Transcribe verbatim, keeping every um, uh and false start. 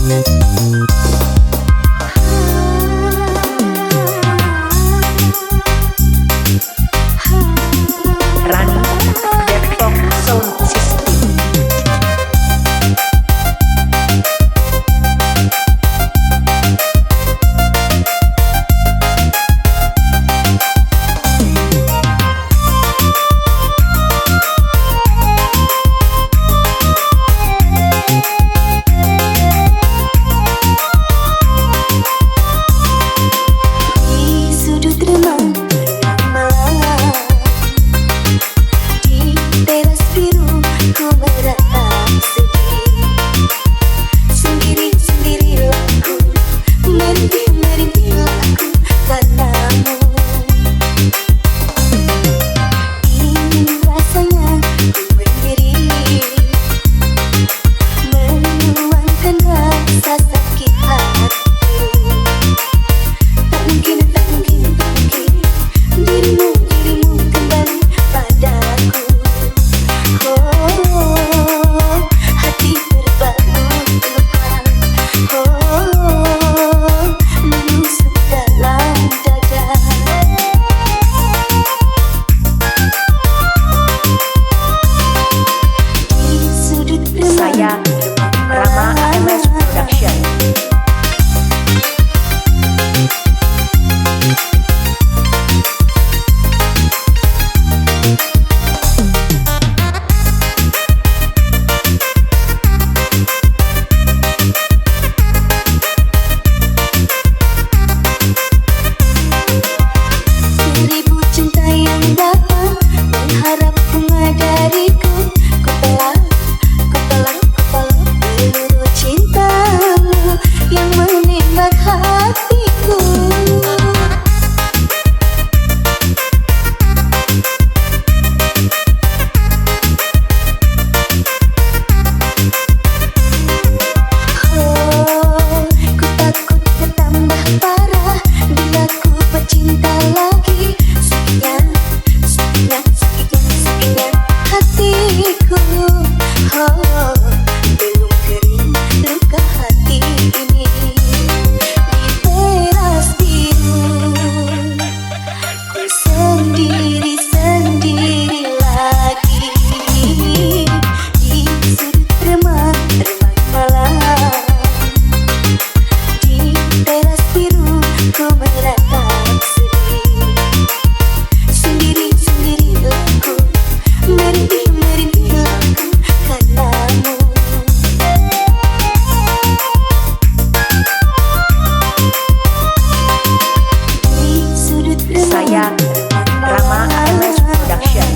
Rani Depok Sound System. Di sudut rumah, rumah malam, di teras biru, ku meratap sedih. Sendiri-sendirilah ku, merintih-merintihlah ku karenamu. Ingin rasanya ku berdiri, menuangkan rasa sakit hatiku. Tak mungkin, tak mungkin, tak mungkin dirimu, dirimu kembali padaku. Oh, hati terbalut luka. Oh, menusuk dalam dada. Di sudut rumah. Saya Rama A M S Production. Seribu cinta yang datang mengharap bunga dariku. Ku telan, ku telan, ku telan peluru cintamu yang menembak hatiku. Oh, ku takut bertambah parah bila ku bercinta lagi. Sakitnya, sakitnya, sakitnya, sakitnya hatiku. Oh, belum kering luka hati ini. Di teras biru, ku sendiri-sendiri lagi. Di sudut remang-remang malam, di teras biru ku meratap sedih. Sendiri-sendiri laku, merintih-merintih laku karenamu. Di sudut remang-remang malam, Saya Rama A M S Production.